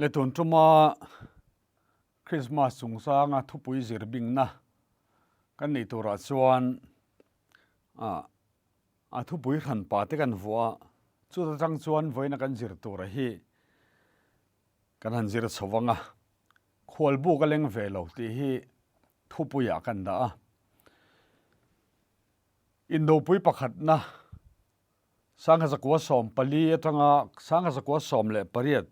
Le tun tuma Christmas chungchanga thupui zir bingna kan neih turah chuan ah a thupui hran pa te kan vuah a, chuta tang chuan vawiina kan zir tura hi kan han zir chho vang a, khualbuk a leng ve lo tih hi thupuiah kan dah a. Indopui pakhatna 1914 atanga 1918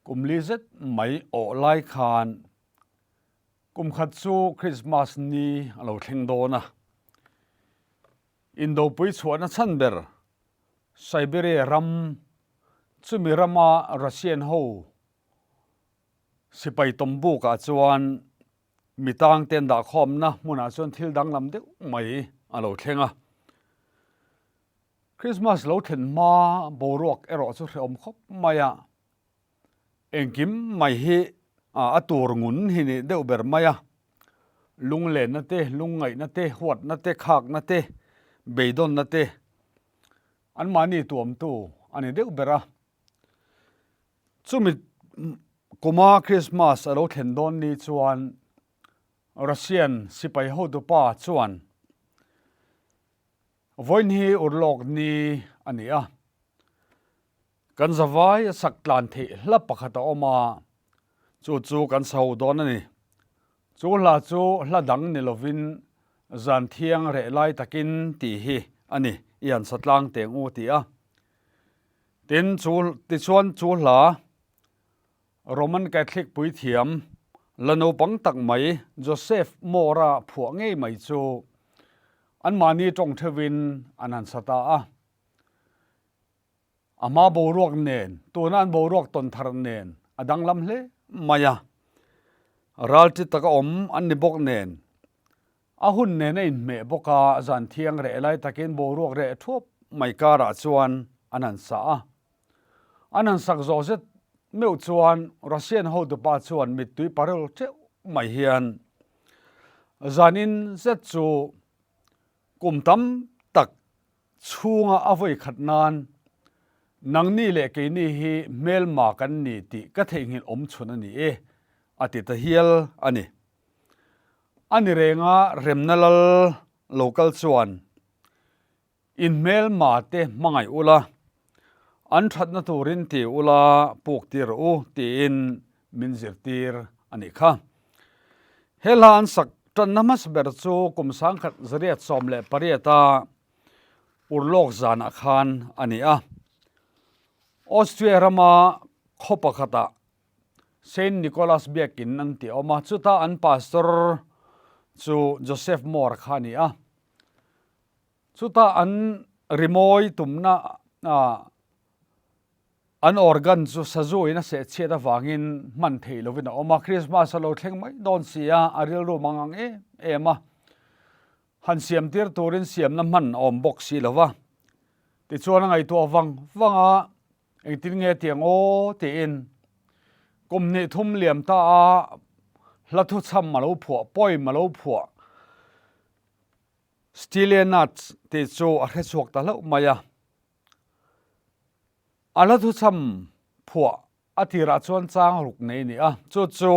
kum li zet mai awh lai khan kum khat chu Krismas ni a lo thleng dawn a. Indopui chhuahna chhan ber Siberia ram chumi rama Russian ho sipai tawmbukah chuan Mi tangte an dahkhawmna hmunah chuan thil danglam deuh mai a lo thleng a. Christmas lo thlen hma boruak erawh chu hrehawm khawp mai a, engkim mai hi a tur ngun hi ni deuh ber mai a. Lunglenna te, lungngaihna te, huatna te, khakna te, beidawnna te anmahni tuamtu a ni deuh ber a. Chumi kuma Christmas a lo thlen dawn ni chuan Russian sipai hotupa chuan vawiin hi urlawk ni a ni a, kan zavai a sak tlan theih hla pakhat a awm a, chu chu kan sa ho dawn a ni. Chu hla chu hla dang ni lovin zan thiang reh lai takin tih hi a ni, i han sa tlang teng u ti a. Tin, chu tichuan chu hla Roman Catholic puithiam la naupang tak mai Joseph Moore-a phuah ngei mai chu anmahni tawng theuhin an han sa ta a. A hma boruak nen, tuna an boruak tawn thar nen a danglam hle mai a. Ralṭi taka awm an ni bawk nen, A hun nen a inhmeh bawk a, zan thiang reh lai takin boruak reh thuap mai karah chuan an han sa a. An han sak zawh zet meuh chuan Russian hotupa chuan mittui parel teuh mai hian zanin zet chu kum tam tak chhunga a vawi khat nan nangni leh keini hi hmelma kan ni tih ka theihnghilh awm chhun a ni e, a ti ta hial a ni. A ni renga remna lal lo kal chuan in hmelma te hmangaih ula, an thatna turin ti ula puk tir rawh u tiin min zirtir a nih kha. He hla an sak tanna hmasa ber chu kum 1918 a urlawk zanah khan a ni a. Austria rama khaw pakhatah Saint Nicholas biakin an ti awm a, chuta an pastor chu Joseph Moore kha a ni a. Chuta an rimawi tumna an organ chu sazu in a seh chhiat avangin hman theih lovin a awm a, Christmas a lo thleng mai dawn si a, a rilru mang ang em em a. Han siam tir turin siamna hman a awm bawk si lova. Tichuan a ngaihtuah vang vang a, Engtin nge tiang aw tiin kum hnih thum liam ta a hla thuchham a lo phuah, poem a lo phuah Stille Nacht tih chu a hre chhuak ta hlauh mai a. A hla thuchham phuah a tirah chuan chang ruk nei a ni a, chu chu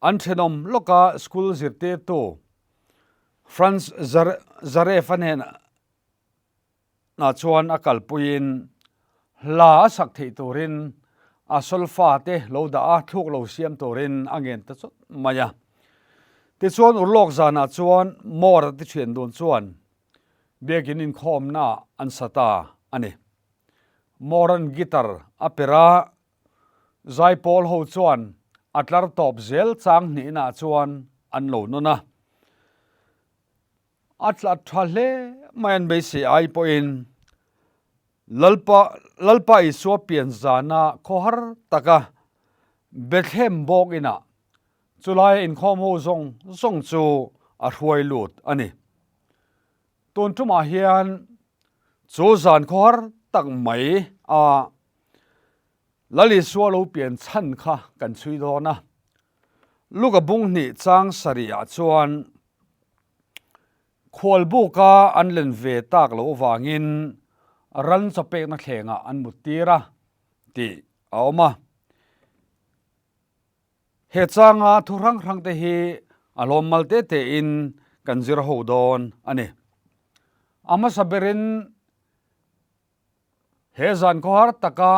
an thenawm lawka school zirtirtu Franz Zareff-a hnenah ah chuan a kalpuiin hla a sak theih turin a solfa te lo dah a, thluk lo siam turin a ngen ta chawt mai a. Tichuan urlawk zanah chuan Moore a ti thian dun chuan biakin inkhawmna ah an sa ta a ni. Moore-a'n guitar a perh a, zaipawl ho chuan a tlar tawp zel chang hnihna chuan an lo nawn a. A tla tha hle mai an beisei ai pawhin Lalpa Lalpa Isua pian zana khawhar taka Bethlehem bawk inah chulaia inkhawm ho zawng zawng chu a hruai lut a ni. Tun tumah hian chu zan khawhar tak mai a Lal Isua lo pian chhan kha kan chhui dawn a. Luka bung hnih chang sarihah chuan Khualbuka an len ve tak loh vangin ran chawpekna thlengah an mut tir a tih a awm a. He changa thu hrang hrang te hi a lawm mal te te in kan zir ho dawn a ni. A hmasa berin he zan khawhar taka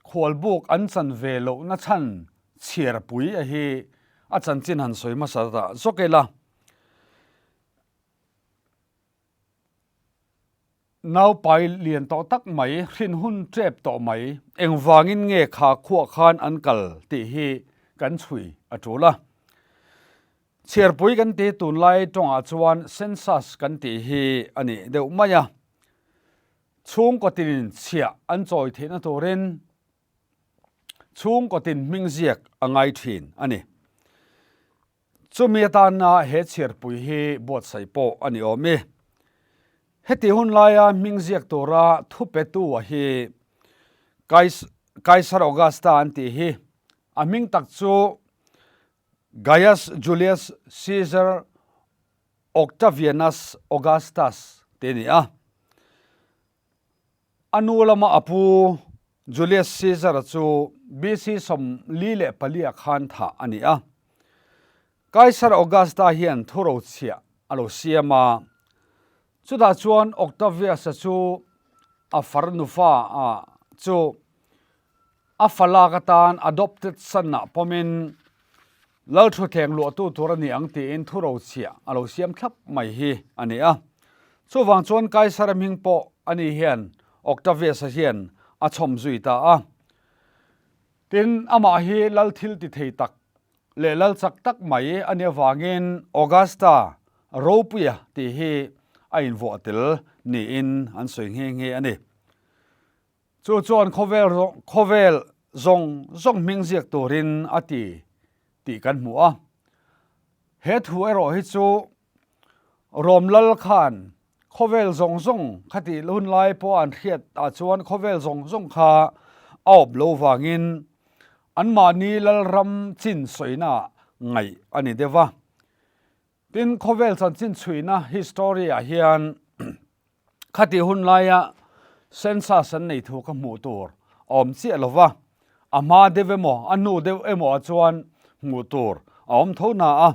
khualbuk an chan ve lohna chhan chhiarpui a hi a chanchin han sawi hmasa ta zawk ila. Naupai lian tawh tak mai, hrin hun tep tawh mai, engvangin nge kha khuah khan an kal tih hi kan chhui a tul a. Chhiarpui kan ti tunlai tawngah chuan census kan tih hi a nih deuh mai a. Chhungkaw tinin chhiah an chawi theihna turin chhungkaw tin hming ziak a ngai thin a ni. Chumi atana he chhiarpui hi buatsaih pawh a ni awm e. Heti hun laia hming ziak tura thupetu a hi Kaisar Augusta an tih hi a hming tak chu Gaius Julius Caesar Octavianus Augustus tih a ni a. A nu lama a pu Julius Caesar-a chu BC 44 ah khan thah a ni a. Kaisar Augusta hian thurochhiah a lo siam a, chutah chuan Octavius-a chu a farnufa a chu a fa lak atan adopted son-ah pawmin Lalthutthleng luahtu tur a ni ang tiin thurochhiah a lo siam thlap mai hi a ni a. Chuvang chuan Kaisara hming pawh ani hian Octavius-a hian a chhawm zui ta a. Tin, amah hi lal thil ti thei tak leh lal chak tak mai a nih avangin Augusta Ropuia tih hi a invuah tel niin an sawi nghe nghe a ni. Chu chuan khawvel khawvel zawng zawng hming ziak turin a ti tih kan hmu a. He thu erawh hi chu Rom lal khan khawvel zawng zawng khatih hun lai pawh an hriat ah chuan khawvel zawng zawng kha a awp lo vangin anmahni lalram chin sawina ngaih a ni deuh va. Tin, khawvel chanchin chhuihna history ah hian khati hun laia census an nei thu kha hmuh tur a awm chiah lo va, a hma deuh emaw a hnu deuh emaw ah chuan hmuh tur a awm tho na a.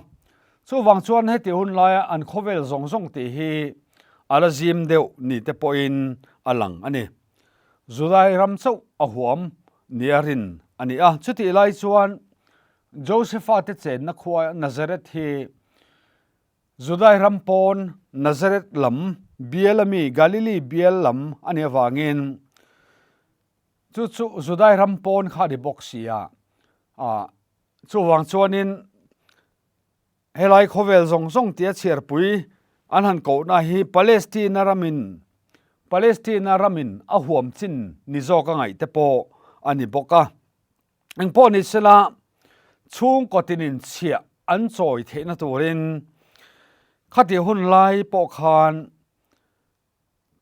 Chuvang chuan heti hun laia an khawvel zawng zawng tih hi a la zim deuh ni te pawhin a lang a ni. Judai ram chauh a huam nia rin a ni a, chutih lai chuan Josefa te chenna khua Nazareth hi Judai ram pawn Nazareth lam bial ami Galilee bial lam a nih avangin chu chu Judai ram pawn kha a ni bawk si a, chuvang chuanin helai khawvel zawng zawng tia chhiarpui an han kohna hi Palestina ramin Palestina ramin a huam chin ni zawk a ngaih te pawh a ni bawk a. Engpawh ni sela, chhungkaw tinin chhiah an chawi theihna turin khati hun lai pawh khan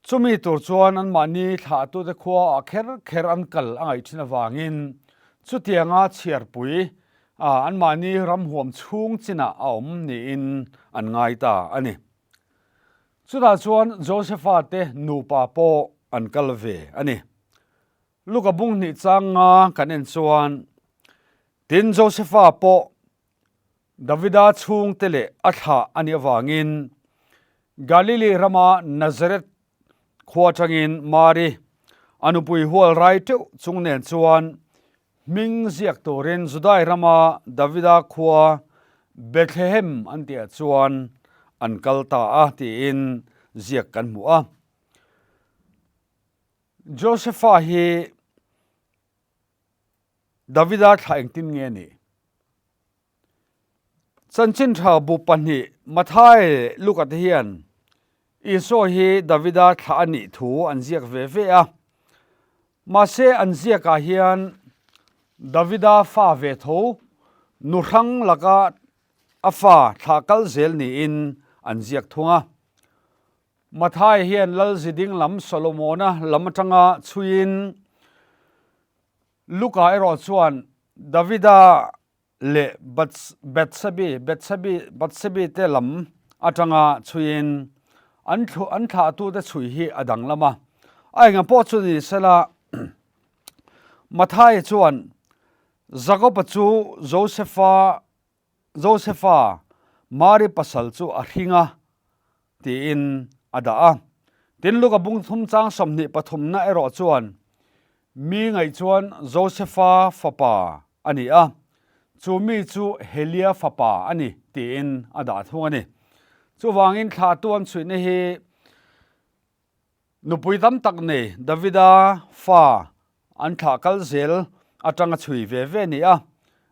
chumi tur chuan anmahni thlahtute khuaah kher kher an kal a ngaih thin avangin chutianga chhiarpui anmahni ram huam chhung chinah a awm niin an ngai ta a ni. Chutah chuan Josepha te nupa pawh an kal ve a ni. Luka bung hnih chang nga kan en chuan, Tin, Josefa pawh Davida chhungte leh a thlah a nih avangin Galili rama Nazareth khua atangin Mari, a nupui hual rai teuh chung nen chuan hming ziak turin Judai rama Davida khua Bethlehem an tihah chuan an kal ta a tiin ziak kan hmu a. Josefa hi Davida thla engtin nge ni? Chanchin tha bu pahnih Mathai leh Luka te hian Isua hi Davida thla a nih thu an ziak ve ve a. Mahse an ziakah hian Davida fa ve tho nu hrang laka a fa thlah kal zel niin an ziak thung a. Mathai hian Lal ziding lam Solomona lam atanga chhuiin Luka erawh chuan Davida leh Bathsebi, Bathsebi, Bathsebi te lam atanga chhuiin an thlu an thlahtute chhui hi a danglam a. A enga pawh chu ni sela Mathai chuan. Jakoba chu Josefa Josefa, Mari pasal chu a hring a, tiin a dah a. Tin, Luka bung thum chang 20 pathumna erawh chuan mi ngaih chuan Josefa fapa a ni a, chu mi chu Helia fapa a ni, tiin a dah thung a ni. Chuvangin thlahtu an chhuihna hi Nupui tam tak nei Davida fa an thlah kal zel atanga chhui ve ve ni a.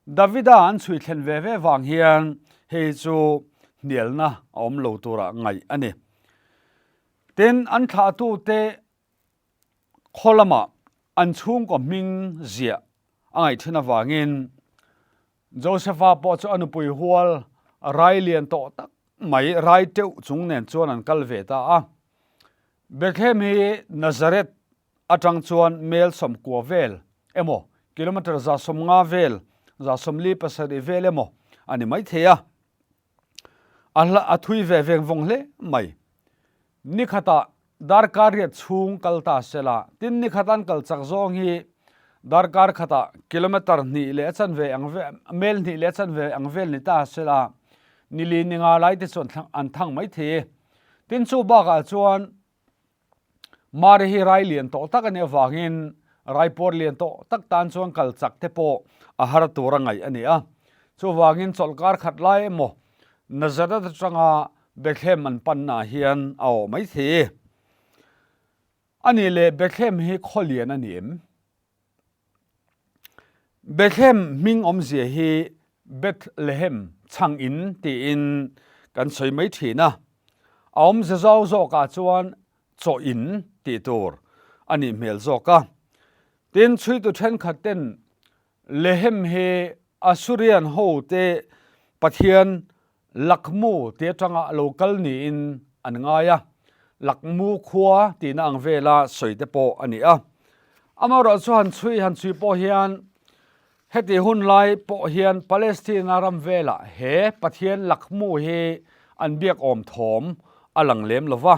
Davida an chhui thlen ve ve vang hian hei chu hnialna a awm lo tura ngaih a ni. Tin, an thlahtute khaw lamah an chhungkaw hming ziah a ngaih thin avangin Josefa pawh chu a nupui hual rai lian tawh tak mai rai teuh chung nen chuan an kal ve ta a. Bethlehem hi Nazareth atang chuan mel 90 vel emaw, kilometre 150 vel, 47 vel emaw a ni maithei a. A hla a thui ve veng vawng hle mai. Ni khatah darkar riat chhung kal ta se la, tin ni khat an kal chak zawng hi darkar khatah kilometre hnih leh a chanve ang vel, mel hnih leh a chanve ang vel ni ta se la, ni li ni nga lai te chuan an thang mai thei e. Tin chu bakah chuan Mari hi rai lian tawh tak a nih avangin raipuar lian tawh tak tan chuan kal chak te pawh a har tur a ngaih a ni a. Chuvangin chawlhkar khat lai emaw Nazareth atanga Bethlehem an pannaah hian a awh mai thei. A nih leh Bethlehem hi khaw lian a ni em? Bethlehem hming awmzia hi Bethlehem chhang in tiin kan sawi mai thin a, a awmze zau zawkah chuan chaw in tih tur a nih hmel zawk a. Tin, chhuitu thenkhat ten Lehem hi Assyrian hote pathian Lakmu ti atanga lo kal niin an ngai a, Lakmu khua tihna ang vela sawi te pawh a ni a. Amaherawh chu han chhui han chhui pawh hian heti hun lai pawh hian Palestina ram velah he Pathian Lakmu hi an biak awm thawm a lang lem lo va.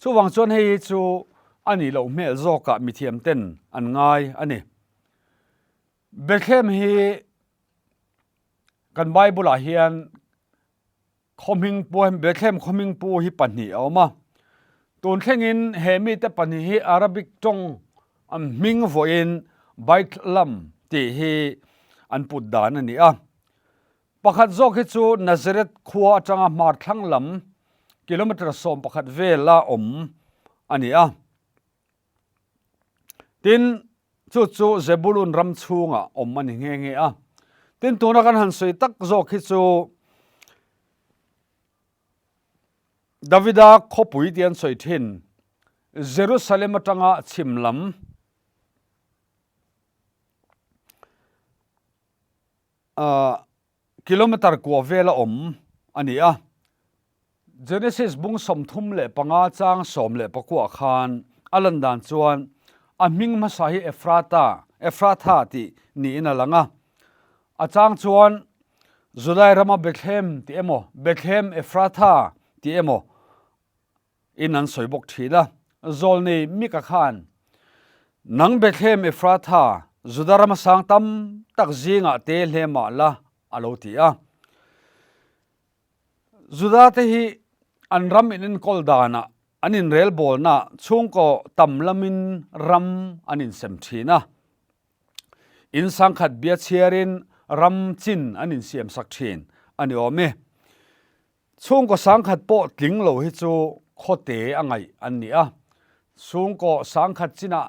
Chuvang chuan hei hi chu a nih loh hmel zawkah mithiam ten an ngai a ni. Bethlehem hi Kan Bible ah hian khawhming pu Bethlehem khawhming pu hi pahnih a awm a. Tun thlengin he mite pahnih hi Arabic tawng an hming vawiin Baitlham tih hi an put dan a ni a. Pakhat zawk hi chu Nazareth khua atanga hmar thlang lam kilometre 11 vela awm a ni a. Tin, chu chu Zebulun ram chhungah awm a ni nghe nghe a. Tin, tuna kan han sawi tak zawk hi chu Davida khawpui tih an sawi thin, Jerusalem atanga chhim lam kilometre kua vela awm a ni a. Genesis bung 35 chang 14 khan a lan dan chuan a hming hmasa hi Ephrata, Ephratha tih niin a lang a. A chang chuan Judai rama Bethlehem tih emaw, Bethlehem Ephratha tih emaw in an sawi bawk thin a. Zawlnei Mika khan, Nang Bethlehem Ephratha, Juda rama sang tam tak zingah te hle mah la, a lo ti a. Juda te hi an ram in enkawl danah an inrelbawlnaah chhungkaw tam lamin ram an insem thin a. In sangkhat bia chhiarin ram chin an insiamsak thin a ni awm e. Chhungkaw sangkhat pawh tling lo hi chu khawte a ngaih an ni a. Chhungkaw sangkhat chinah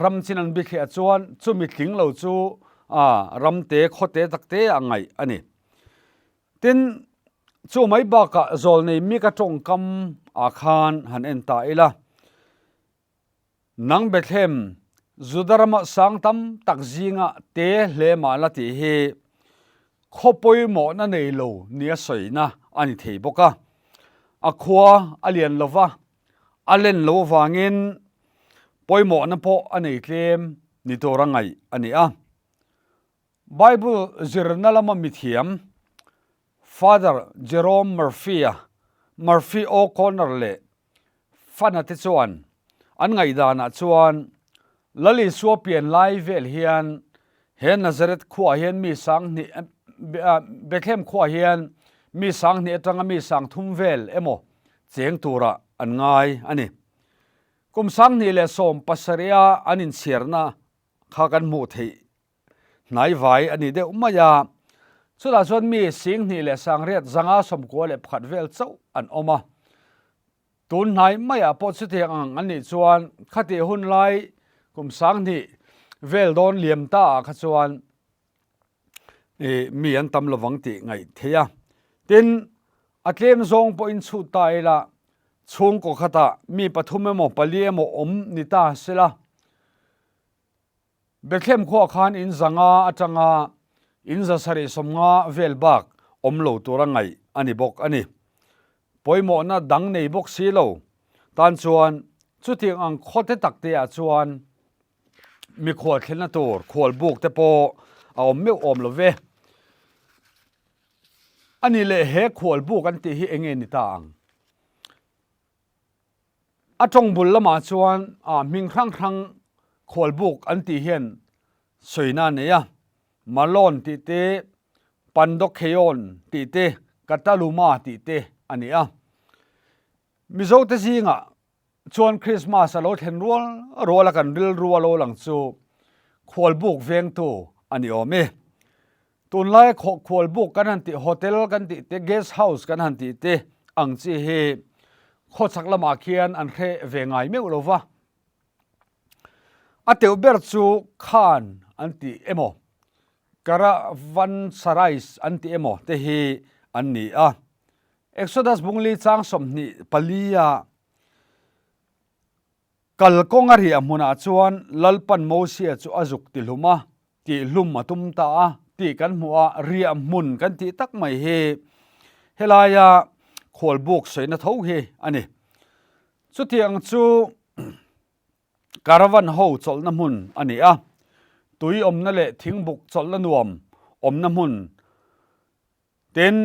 ram chin an bithliah chuan chumi tling lo chu ramte khawte takte a ngaih a ni. Tin, chu mai bakah zawlnei mika tawngkam ah khan han en ta ila. Nang Bethlehem, Juda rama sang tam tak zinga te hle mah la tih hi khaw pawimawhna nei lo nia sawina a ni thei bawk a. A khua a lian lo va, a len lo avangin pawimawhna pawh a nei tlem ni tura ngaih a ni a. Bible zirna lama mithiam Father Jerome Murphy-a, Murphy O'Connor leh Fana te chuan an ngaihdanah chuan. Lal Isua pian lai vel hian he Nazareth khuaah hian mi sanghnih, Bethlehem khuaah hian mi sanghnih atanga mi sangthum vel emaw cheng turah an ngai a ni. Kum 2017 a an inchhiarna kha kan hmuh theih hnaivai a ni deuh mai a, chutah chuan mi 20,991 vel chauh an awm a. Tun hnai maiah pawh chutiang ang an nih chuan khatih hun lai kum 2000 vel dawn liam ta ah kha chuan mi an tam lovang tih ngaih theih a. Tin, a tlem zawng pawhin chhut ta ila chhungkaw khatah mi pathum emaw pali emaw awm ni ta sela, Bethlehem khuah khan in zanga atanga in 750 vel bak awm lo tura ngaih a ni bawk a ni. Pawimawhna dang nei bawk si lo tan chuan chutiang ang khawte takte ah chuan mikhual thlenna tur khual buk te pawh a awm meuh awm lo ve. A ni leh he khual buk an tih hi enge ni ta ang? A tawng bul lamah chuan hming hrang hrang khualbuk an tih hian sawina a nei a, Malon tih te, Pandokheon tih te, Kataluma tih te a ni a. Mizote zingah chuan Krismas a lo thlen rual rual a kan rilru a lo lang chu khualbuk vengtu a ni awm e. Tunlaia khualbuk kan han tih, hotel kan tih te, guest house kan han tih te ang chi hi khawchhak lamah khian an hre ve ngai meuh lo va. A teuh ber chu khan an tih emaw, caravanserais an tih emaw te hi an ni a. Exodus bungli chang 24 a Kalkawnga riah hmunah chuan Lalpan Mosia chu a zuk tihlum a, tihlum a tum ta a tih kan hmuh a, riah hmun kan tih tak mai hi helaia khualbuk sawina tho hi a ni. Chutiang chu caravan ho chawlhna hmun a ni a, tui awmna leh thingbuk chawlhna nuam awmna hmun Tin,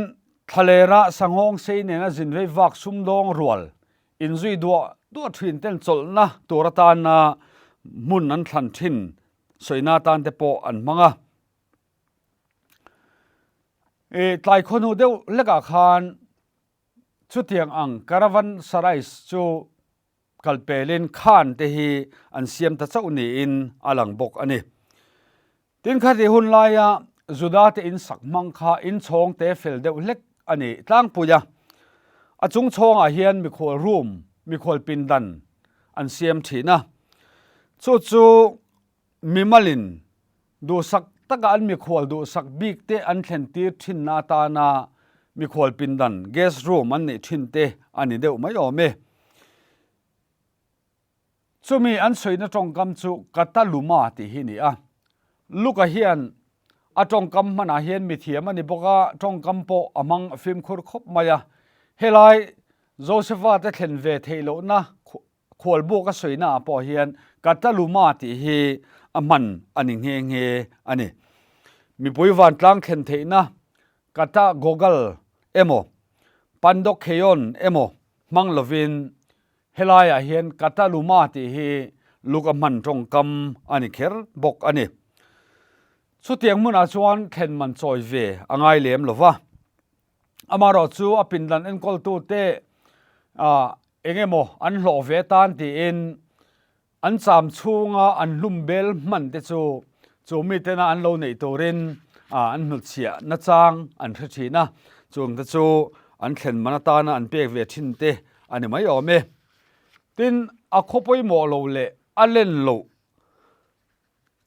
thlalera sanghawng sei nena zin vei vak sumdawng rual inzui duah duah thin ten chawlhna tur atana hmun an thlan thin sawina atan te pawh an hmang a. I tlai khawhnu deuh hlekah khan chutiang ang caravan sarais chu Kal pelin khan te hi an siam ta chauh niin a lang bawk a ni. Tin khati hun laia Juda te in sak hmang kha inchhawng te fel deuh hlek a ni tlangpui a. A chung chhawngah hian mikhual room, mikhual pindan an siam thin a. Chu chu mimalin duhsak taka an mikhual duhsak bik te an thlen tir thinna atana mikhual pindan, guest room, an neih thin te a ni deuh mai awm e. Chumi an sawina tawngkam chu Kataluma tih hi a ni a. Luka hian a tawngkam hmanah hian mithiam a ni bawk a, tawngkam pawh a hmang fimkhur khawp mai a. Helai Josepha te thlen ve theih lohna Khualbuk a sawina ah pawh hian Kataluma tih hi a hman a ni nghe nghe a ni. Mipui vantlang thlen theihna Katagogal emaw Pandokheon emaw hmang lovin helaiah hian Kataluma tih hi luk a hman tawngkam a ni kher bawk a ni. Chutiang hmunah chuan thlen man chawi ve a ngai lem lova. Amaherawh chu a pindan enkawltute eng emaw an hlawh ve tan tiin an cham chhunga an hlum bel hman te chu chu mitena an lo neih turin an hnutchhiah nachang an hre thin a, chung te chu an thlen man atana an pek ve thin te a ni mai awm e. Tin, a khaw pawimawh lo leh a len loh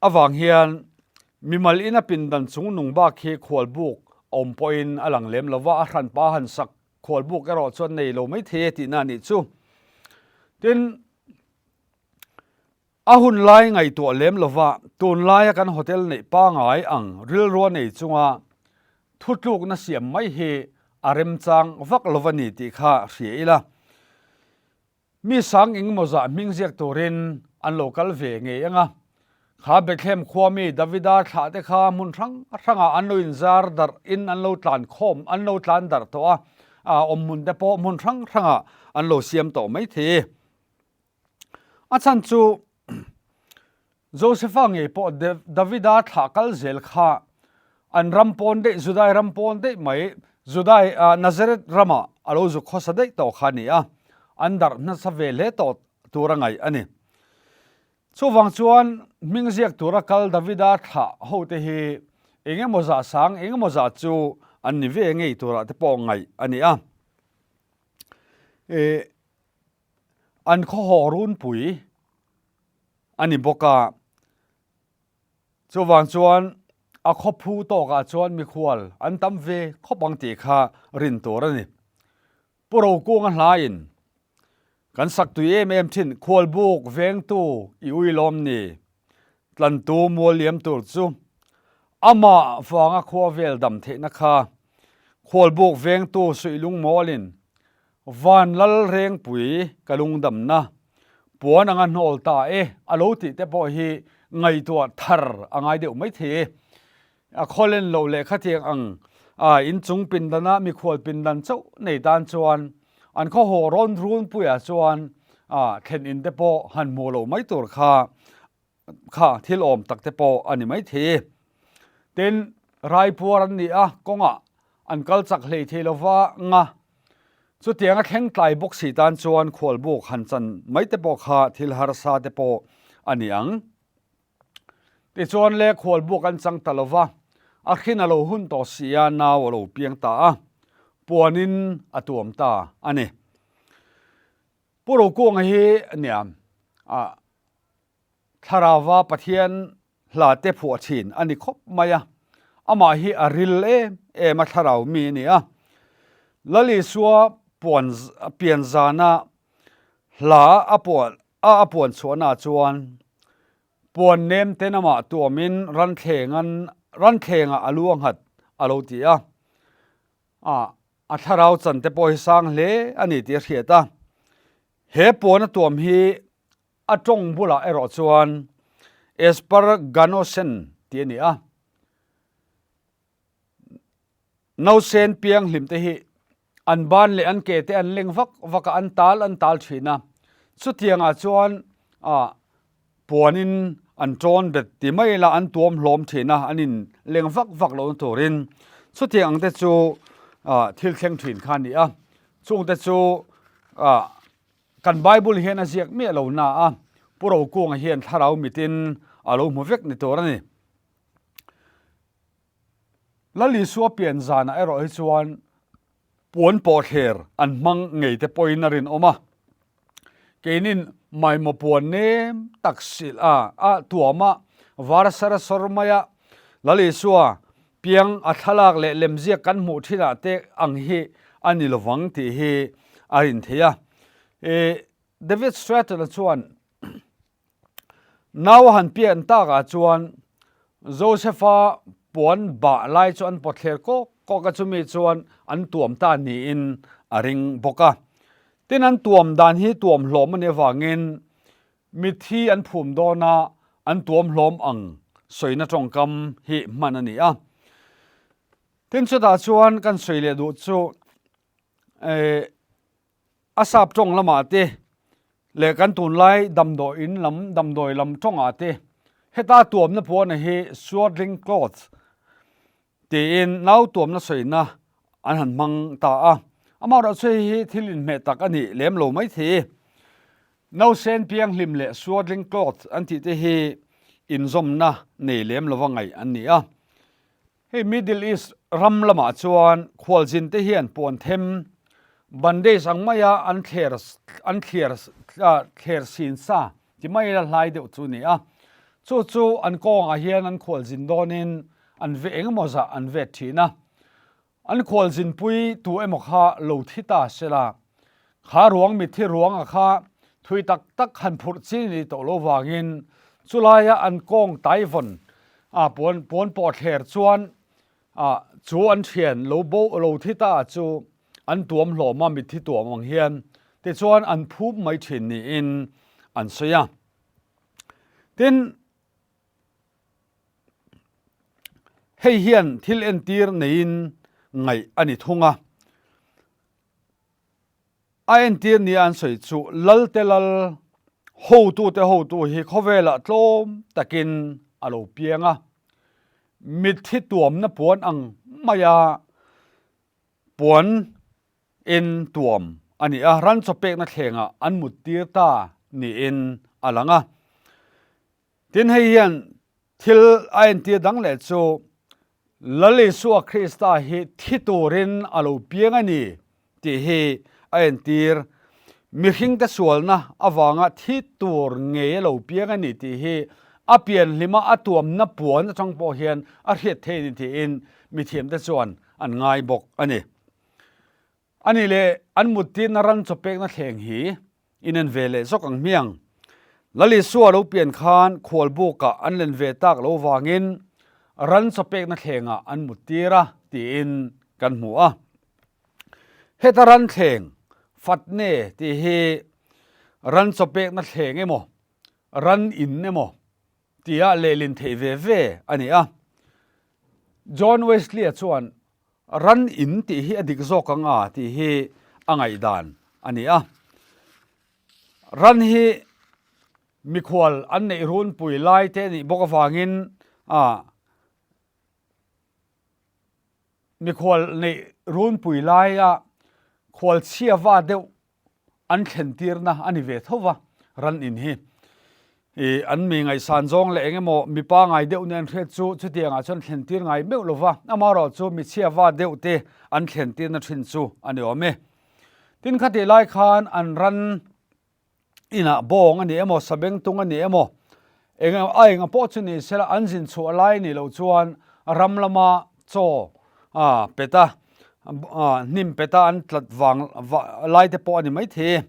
Avang hian mimal ina pindan chungnung bak hi khualbuk a awm pawhin a lang lem lo va, a hranpa han sak khualbuk erawh chuan nei lo mai thei e tihna a nih chu. Tin, a hun lai ngaihtuah lem lo va, tunlaia kan hotel neih pangai ang rilrua nei chunga thutlukna siam mai hi a remchang vak lo va ni tih kha hria ila. Mi sang engemaw zah hming ziak turin an lo kal ve ngei ang a. Kha Bethlehem khua mi Davida thlah te kha hmun hrang hrangah an lo inzar darh in an lo tlan khawm, an lo tlan darh tawh a, a awmhmun te pawh hmun hrang hrangah an lo siam tawh mai thei. A chhan chu. Josefa ngei pawh Davida thlah kal zel kha an ram pawn daih, Judai ram pawn daih mai, Judai, Nazareth ramah a lo zuk khawsa daih tawh kha a ni a, an darh nasa ve hle tawh tur a ngaih a ni. Chuvang chuan hming ziak tura kal Davida thlah hote hi eng emaw zah sang, eng emaw zah chu an ni ve ngei turah te pawh ngaih a ni a. An khawhaw runpui a ni bawk a. Chuvang chuan a khawphu tawkah chuan mikhual an tam ve khawp ang tih kha rin tur a ni. Pu Rokunga hlaiin kan sak tui em em thin khualbuk vengtu i ui lawm ni tlantu mual liam tur chu amah vanga khua vel dam theihna kha khualbuk vengtu suih lungmawlin Van lal rengpui ka lungdamna puan anga hnawl ta e a lo tih te pawh hi ngaihtuah thar a ngai deuh mai thei e. A khawlen loh leh khatiang ang a inchung pindana mikhual pindan chauh nei tan chuan an khaw haw rawn runpuiah chuan a thlen in te pawh han hmuh loh mai tur kha kha thil awm tak te pawh a ni mai thei e. Tin, raipuar an ni a, kawngah an kal chak hlei thei lo va nga. Chutianga thleng tlai bawk si tan chuan khualbuk han chan mai te pawh kha thil harsa te pawh a ni ang. Tichuan le khualbuk an chang ta lo va, a hrin a lo hun tawh si a, nau a lo piang ta a, puanin a tuam ta a ni. Pu Rokunga hi nia a Thlarauva Pathian hla te phuah thin a ni khawp mai a, amah hi a ril em em a thlarau mi a ni a. Lal Isua puan pian zana hla a puan a a puan chhuahnaah chuan puan nem ten amah tuamin ranthleng ranthlengah a lu a nghat a lo ti a. A a thlarau chan te pawh hi sang hle a ni tih a hriat a. He puan a tuam hi A tawng bulah erawh chuan Esparganosen tih a ni a. Nausen pianghlim te hi an ban leh an ke te an leng vak vak a, an tal an tal thin a. Chutiangah chuan puanin an tawn bet ti mai ila an tuam hlawm thin a, an in leng vak vak lohna turin. Chutiang ang te chu thil thleng thin kha a ni a. Chungte chu Kan Bible hian a ziak miah lo na a, Pu Rokunga hian thlarau mitin a lo hmu vek ni tur a ni. Lal Isua pian zanah erawh hi chuan puan pawhthler an hmang ngei te pawhin a rinawm a. Keinin maimaw puan nem tak silh a, a tuama var sar sawr maia Lal Isua Piang a thlalak leh lemziak kan hmuh thinah te ang hi a ni lovang tih hi a rin thei a. David Stratton-a chuan nau a han pian takah chuan Joseph-a puan bah lai chu an pawt thler kawk kawk a, chumi chuan an tuam ta niin a ring bawk a. Tin, an tuam dan hi tuam hlawm a nih avangin Mitthi an phum dawn a, an tuam hlawm ang sawina tawngkam hi hman a ni a. Tin chutah chuan kan sawi leh duh chu a sap tawng lamah te leh kan tunlai damdawi in lam damdawi lam tawngah te heta tuamna puana hi swaddling cloth Tiin nau tuamna sawina an han hmang ta a. Amaherawhchu hei hi thil inhmeh tak a nih lem lo maithei. Nausen pianghlim leh swaddling cloth an tih te hi inzawmna nei lem lova ngaih an ni a. Hei Middle East ram lamah chuan khualzin te hian puan them, bandage ang maia an thler an thliar thler sin sa ti mai la hlai deuh chu a ni a. Chu chu an kawngah hian an khualzin dawnin an ve eng emaw zah an vet thin a, an khualzinpui tu emaw kha lo thi ta se la, kha ruang mitthi ruanga kha thui tak tak han phurh chi ni tawh lo vangin chulaia an kawng taivawn a puan puan pawh thler chuan a chu an thian lo bo lo thi ta chu an tuam hlawm a mitthi tuam ang hian tichuan an phum mai thin niin an sawi a. Tin, Hei hian thil entir neiin ngaih a ni thung a. A entir nia an sawi chu Lalte Lal, Hotute hotu hi khawvelah tlawm takin a lo piang a, mitthi tuamna puan ang maia puan in tuam a ni a, ran chaw pekna thlengah an muttir ta niin a lang a. Tin hei hian thil a entir dang leh chu Lal Isua Krista hi thi turin a lo piang a ni tih hi a entir. Mihringte sualna avanga thi tur ngei a lo piang a ni tih hi a pianhlima a tuamna puan atang pawh hian a hriat thei a ni tiin mithiamte chuan an ngai bawk a ni. A nih leh an muttirna ran chawpekna thleng hi inen ve leh zawk ang hmiang. Lal Isua lo pian khan khualbukah an len ve tak lo vangin ran chawpekna thlengah an muttir a tiin kan hmu a. Heta ran thleng, fatne tih hi ran chawpekna thleng emaw, ran in emaw tia lehlin theih ve ve a ni a. John Wesley-a chuan Ran in tih hi a dik zawk ang a tih hi a ngaihdan a ni a. Ran hi mikhual an neih runpui lai te nih bawk avangin a mikhual neih runpui laia khualchhia va deuh an thlen tirna a ni ve tho va, ran in hi. I an mi ngaihsan zawng leh eng emaw mi pangai deuh nia an hriat chu chutiangah chuan thlen tir ngai meuh lo va, amaherawh chu mi chhia va deuh te an thlen tirna thin chu a ni awm e. Tin khatih lai khan an ran inah bawng a ni emaw, sabengtung a ni emaw, eng a enga pawh chu ni sela an zin chhuah lai nih loh chuan ram lama chaw a pet a, hnim pet a an tlat vang lai te pawh a ni maithei.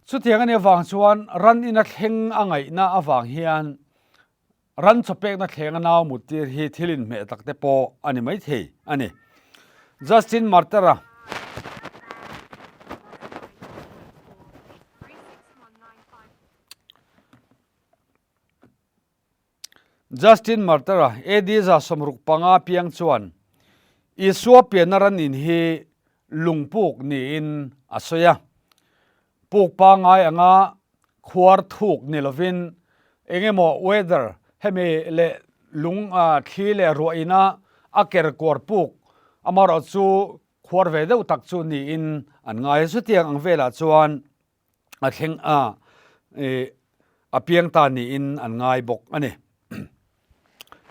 Chutiang a nih avang chuan ran ina thleng a ngaihna avang hian Ran chawpekna thleng a nau muttir hi thil inhmeh tak te pawh a ni maithei a ni. Justin Martyr-a. Justin Martyr-a AD 65 piang chuan Isua pianna ran in hi lungpuk niin a sawi a. Puk pangngai anga khuar thuk ni lovin eng emaw weather hemi leh lung thli leh ruah ina a ker kuar puk amaherawh chu khuar ve deuh tak chu niin an ngai a. Chutiang ang velah chuan a thleng a ih a piang ta niin an ngai bawk a ni.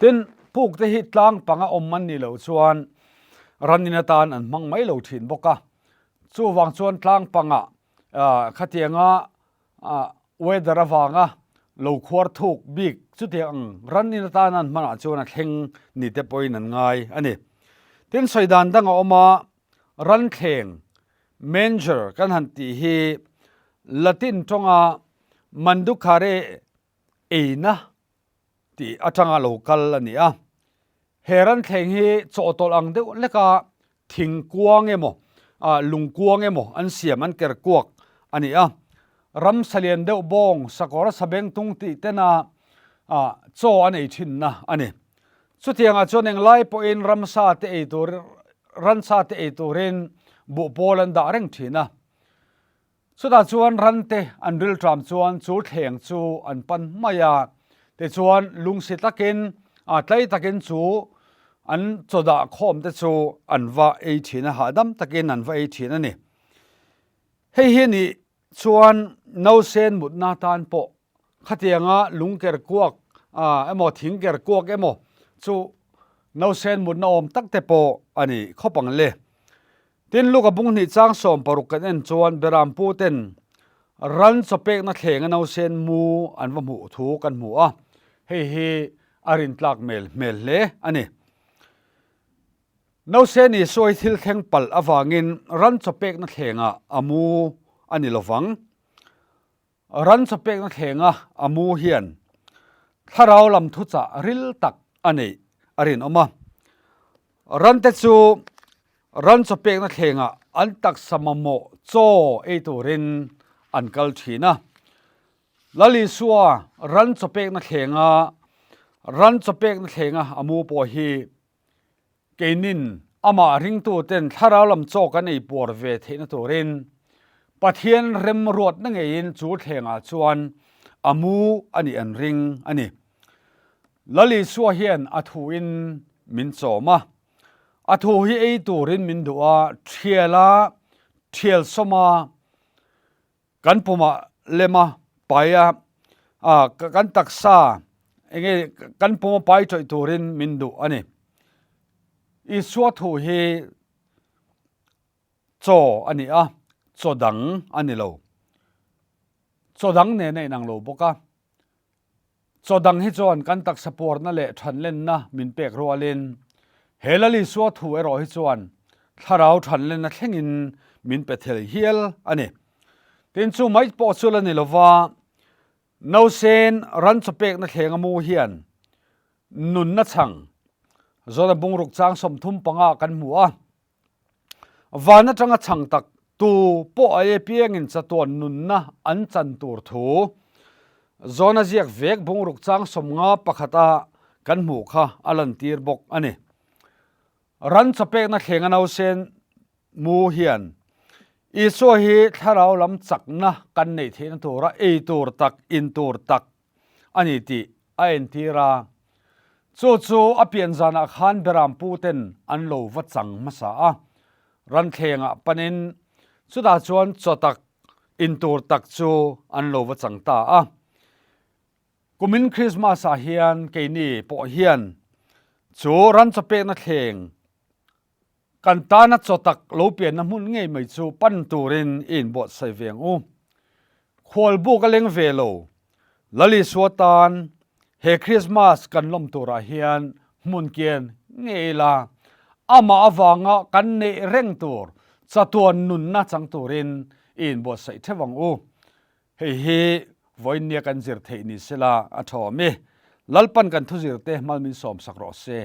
Tin, puk te hi tlang panga awm an nih loh chuan ran in atan an hmang mai lo thin bawk a. Chuvang chuan tlang pangah khatianga weather avanga lo khuar thuk bik chutiang ang ran in atan an hmanah chuan a thleng ni te pawhin an ngai a ni. Tin, sawi dan dang a awm a, ran thleng, manger, kan han tih hi Latin tawnga manducare eina tih atanga lo kal a ni a. He ranthleng hi chawhtawlh ang deuh hleka thingkuang emaw, lungkuang emaw an siam an ker kuak a ni a. Ramsa lian deuh bawng, sakawr sabengtung tih tena chaw an ei thinna a ni. Chutiangah chuan englai pawhin ramsa te ei tur, ransa te ei turin buhpawl an dah reng thin a. Chutah chuan rante an rilṭam chuan chu thleng chu an pan mai a, tichuan lungsi takin, tlai takin chu an chaw dah khawm te chu an va ei ṭhin a, hahdam takin an va ei ṭhin a ni. Hei hi nih chuan nausen mutna atan pawh Khatianga lung ker kuak emaw thing ker kuak emaw chu nausen mutna awm tak te pawh a ni khawp ang le. Tin Luka bung hnih chang 60 kan en chuan Berampu ten ran chawpekna thlenga nausen mu an va hmuh thu kan hmu a, hei hi a rintlak hmel hmel hle a ni. Nausen Isua hi thil thleng palh avangin ran chawpekna thlengah a mu a ni lovang. Ran chawpekna thlenga a mu hian thlarau lam thuchah ril tak a neih a rinawm a. Rante chu ran chawpekna thlengah an taksa mamawh chaw ei turin an kal thin a. Lal Isua ran chawpekna thlenga ran chawpekna thlenga a mu pawh hi Keinin amah ringtuten thlarau lam chaw kan ei puar ve theihna turin. Pathian remruatna ngeiin chu thlengah chuan a mu a nih an ring a ni. Lal Isua hian a thuin min chawm a, a thu hi ei turin min duh a, thial a, thial sawm a, kan pumah lem a, pai a, kan taksa enge kan puma pai tawih turin min duh a ni. Isua thu hi Chaw a ni a, chaw dang a ni lo. Chaw dang nen a inang lo bawk a. Chaw dang hi chuan kan taksa puarna leh thanlenna min pek rualin he Lal Isua thu erawh hi chuan thlarau thanlenna thlengin min pe thel hial a ni. Tin, chu mai pawh chu la ni lova, nausen ran chaw pekna thleng a mu hian nunna chhang zawna bungruk chang 35 kan hmu a. Van atanga chhang tak tu pawh a apiangin chatuan nunna an chan tur thu Jona ziak vek bungruk chang 50 pakhata kan hmuh kha a lantir bawk a ni. Ran chawpekna thleng a nausen mu hian Isua hi thlarau lam chakna kan neih theihna tura ei tur tak, in tur tak a ni tih a entir a. Chu chu a pian zanah khan Beram pu ten an lo va chang hmasa a, ranthlengah panin chutah chuan chaw tak, in tur tak chu an lo va chang ta a. Kumin Krismas ah hian keini pawh hian chu ran chaw pekna thleng Kan tana chaw tak lo pianna hmun ngei mai chu pan turin i inbuatsaih ve ang u. Khualbuk a leng ve lo. Lal Isua tan he Krismas kan lawm turah hian hmun kian ngei ila, amah avanga kan neih reng tur chatuan nunna chang turin i inbuatsaih theuh ang u. Hei hi vawiinnia kan zir theih ni sela a tha awm i, Lalpan kan thuzirte hmal min sawmsak rawh se.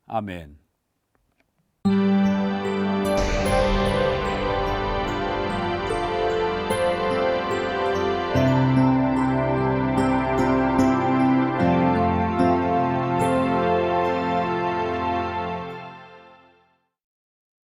Amen.